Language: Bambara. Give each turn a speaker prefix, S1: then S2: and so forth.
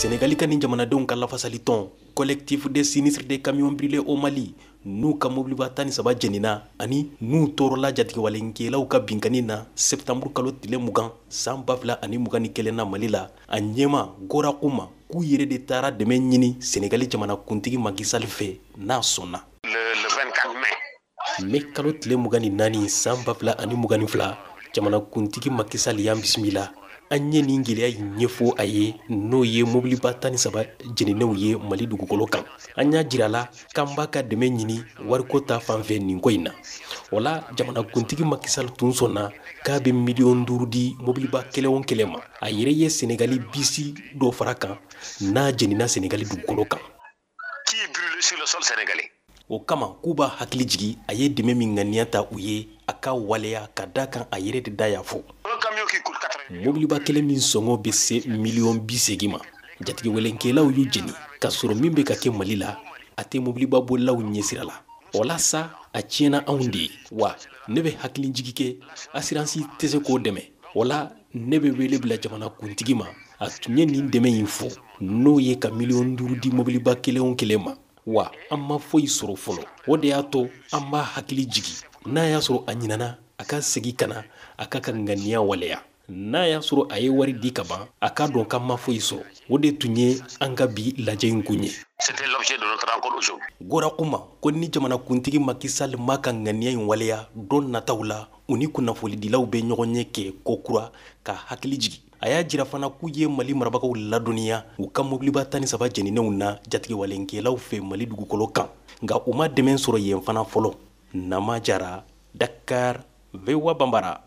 S1: Senegali ka nin jamanadenw ka lafasalitɔn Collectif des sinistres des camions brûlés au Mali, n'u ka mobiliba 13 jenina ani n'u tɔɔrɔla jatigɛwalenkɛlaw ka binkanni na septembre kalo tile 20 san 2021 na Mali la, a ɲɛma Gora Kuma k'u yɛrɛ de taara dɛmɛ ɲini Senegali jamanakuntigi Macky Sall fɛ, n'a sɔnna.
S2: Le 24 mai.
S1: Mai kalo tile 24 san 2022, jamanakuntigi Macky Sall y'an bisimila. An ye nin gɛlɛya in ɲɛfɔ a ye, n'o ye mobiliba 13 jeninenw ye Mali dugukolo kan. An y'a jira la k'an b'a ka dɛmɛ ɲini wariko ta fan fɛ nin ko in na. O la, jamanakuntigi Macky Sall tun sɔnna k'a bɛ miliyɔn 5 di mobiliba kelen o kelen ma. A yɛrɛ ye Senegali bisi dɔ fara kan n'a jenina Senegali dugukolo kan.
S2: Qui est brûlé sur le sol sénégalais.
S1: O kama k'u b'a hakili jigi, a ye dɛmɛ min ŋaniya ta u ye, a ka waleya ka da kan a yɛrɛ de da y'a fɔ. Mobiliba kelen min sɔngɔ bɛ se miliyɔn 80 ma, jatigɛwalenkɛlaw y'u jeni k'a sɔrɔ min bɛ ka kɛ Mali la, a tɛ mobiliba bolilaw ɲɛsira la. O la sa, a tiɲɛna anw de ye. Wa ne bɛ hakili jigi kɛ, assurance tɛ se k'o dɛmɛ. O la, ne bɛ wele bila jamanakuntigi ma. A tun ye nin dɛmɛ in fɔ, n'o ye ka miliyɔn 5 di mobiliba kelen o kelen ma. Wa an ma foyi sɔrɔ fɔlɔ. O de y'a to an b'a hakili jigi, n'a y'a sɔrɔ a ɲinana, a ka segin ka na a ka ka ŋaniya waleya. N'a y'a sɔrɔ a ye wari di ka ban, a k'a dɔn k'an ma foyi sɔrɔ. O de tun ye an ka bi lajɛ in kun ye.
S2: C'était l'objet de notre rencontre aujourd'hui.
S1: Gora Kuma ko ni jamanakuntigi Macky Sall ma ka ŋaniya in waleya, don nataw la u ni kunnafonidilaw bɛ ɲɔgɔn ɲɛ kɛ ko kura ka hakili jigi. A y'a jira fana k'u ye Mali marabagaw ladɔnniya u ka mobiliba 13 jeninenw na jatigɛwalenkɛlaw fɛ Mali dugukolo kan, nka u ma dɛmɛ sɔrɔ yen fana fɔlɔ. Nama Jara, Dakar, VOA Bambara.